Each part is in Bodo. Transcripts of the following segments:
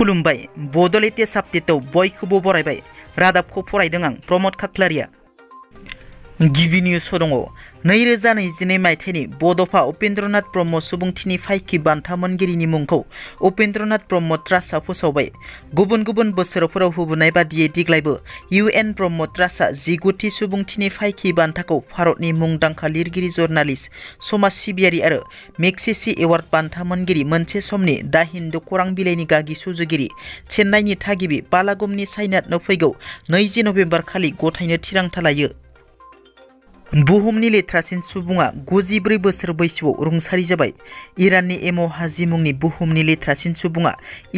खुलुमबाय बड' लेटेस्ट आपडेटआव बयखौबो बरायबाय रादाबखौ फरायदों आं प्रमद खाख्लारिया। गिबि निउसआव दङ 2022 मायथाइनि बड'फा उपेन्द्रनाथ ब्रह्म सुबुंथिनि फायखि बान्था मोनगिरिनि मुंखौ उपेन्द्रनाथ ब्रह्म ट्रास्टआ फोसावबाय। गुबुन गुबुन बोसोरफोराव होबोनाय बादियै देग्लायबो UN ब्रह्म ट्रास्टआ 19थि सुबुंथिनि फायखि बान्थाखौ भारतनि मुंदांखा लिरगिरि जर्नालिस्ट समाज सिबियारि आरो मेगसेसे एवार्ड बान्था मोनगिरि मोनसे समनि दा हिन्दु खौरां बिलाइनि गागि सुजुगिरि चेन्नाइनि थागिबि बालागमनि साइनाथनो फैगौ 20 नभेम्बर खालि गथायनो थिरांथा लायो। बुहुमनि लेथ्रासिन सुबुङा 94 बोसोर बैसोआव रुंसारि जाबाय। इराननि एम हाजी मुंनि बुहुमनि लेथ्रासिन सुबुङा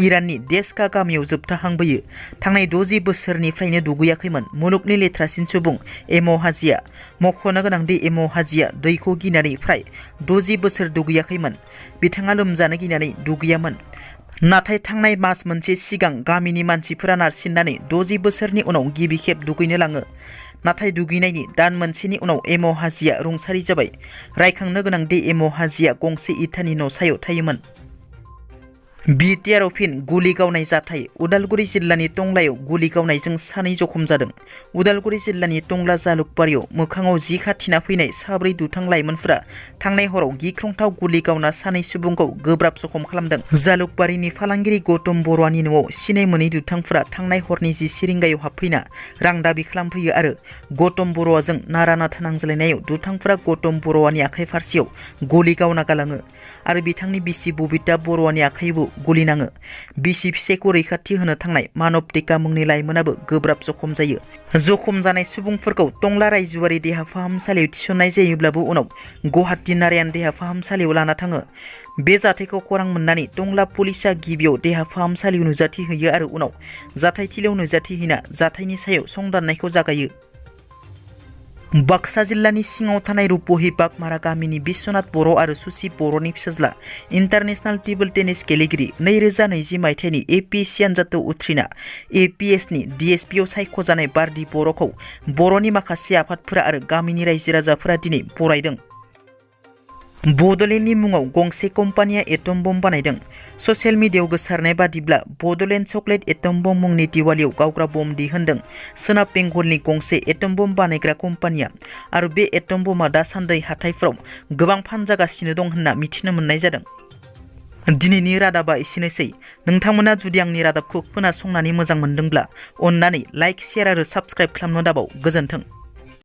इराननि देशका गामियाव जोबथाहांबोयो। थांनाय 60 बोसोरनिफ्रायनो दुगैयाखैमोन मुलुगनि लेथ्रासिन सुबुं एम हाजीआ। मख'नो गोनांदि एम हाजीआ दैखौ गिनानै फ्राय 60 बोसोर दुगैयाखैमोन। बिथाङा लोमजानो गिनानै दुगैयामोन। नाथाय थांनाय मास मोनसे सिगां गामिनि मानसिफोरा नारसिननानै 60 बोसोरनि उनाव गिबि खेब दुगैनो लाङो। नाथाय दुगैनायनि दान मोनसेनि उनाव एम हाजीआ रुंसारि जाबाय। रायखांनो गोनांदि एम हाजीआ गंसे इटानि न' सायाव थायोमोन। BTR फिन गुलि गावनाय जाथाय उदालगुरि जिल्लानि टंलायाव गुलि गावनायजों सानै जखम जादों। उदालगुरि जिल्लानि टंला जालुकबारियाव मोखाङाव जि खाथिना फैनाय साब्रै दुथां लाइमोनफोरा थांनाय हराव गिख्रंथाव गुलि गावना सानै सुबुंखौ गोब्राब जखम खालामदों। जालुकबारिनि फालांगिरि गौतम बर'नि न'आव सिनाय मोनै दुथांफोरा थांनाय हरनि 10 रिंगायाव हाबफैना रां दाबि खालामफैयो आरो गौतम बर'जों नारा नाथा नांज्लायनायाव दुथांफोरा गौतम बर'नि आखाइ फारसेयाव गुलि गावना गालाङो आरो बिथांनि बिसि बबिता बर'नि आखाइबो गुलि नाङो। बिसि फिसायखौ रैखाथि होनो थांनाय मानबटिका मुंनि लाइमोनाबो गोब्राब जखम जायो। जखम जानाय सुबुंफोरखौ टंला रायजोआरि देहा फाहामसालियाव थिसननाय जायोब्लाबो उनाव गुवाहाटी नारायण देहा फाहामसालियाव लाना थाङो। बे जाथायखौ खौरां मोननानै टंला पुलिसआ गिबियाव देहा फाहामसालियाव नुजाथि होयो आरो उनाव जाथायथिलियाव नुजाथि हैना जाथायनि सायाव संदाननायखौ जागायो। बाक्सा जिल्लानि सिङाव थानाय रुपहि बागमारा गामिनि बिश्वनाथ बर' आरो सुसि बर'नि फिसाज्ला इन्टारनेशनेल टेबोल टेनिस गेलेगिरि 2020 मायथाइनि APSC आनजादआव उथ्रिना APSनि DSPआव सायख'जानाय बारदि बर'खौ बर'नि माखासे आफादफोरा आरो गामिनि रायजो राजाफोरा दिनै बरायदों। बड'लेण्डनि मुङाव गंसे कम्पानिया एटम बम बानायदों। ससियेल मिडियायाव गोसारनाय बादिब्ला बड'लेण्ड चकलेट एटम बम मुंनि दिवालियाव गावग्रा बम दिहुनदों सोनाब बेंगलनि गंसे एटम बम बानायग्रा कम्पानिया आरो बे एटम बमआ दासान्दि हाथायफोराव गोबां फानजागासिनो दं होनना मिथिनो मोननाय जादों। दिनैनि रादाबा एसेनोसै। नोंथांमोना जुदि आंनि रादाबखौ खोनासंनानै मोजां मोनदोंब्ला अन्नानै लाइक, शेयार आरो साबस्क्राइब खालामनो दाबाव। गोजोन्थों।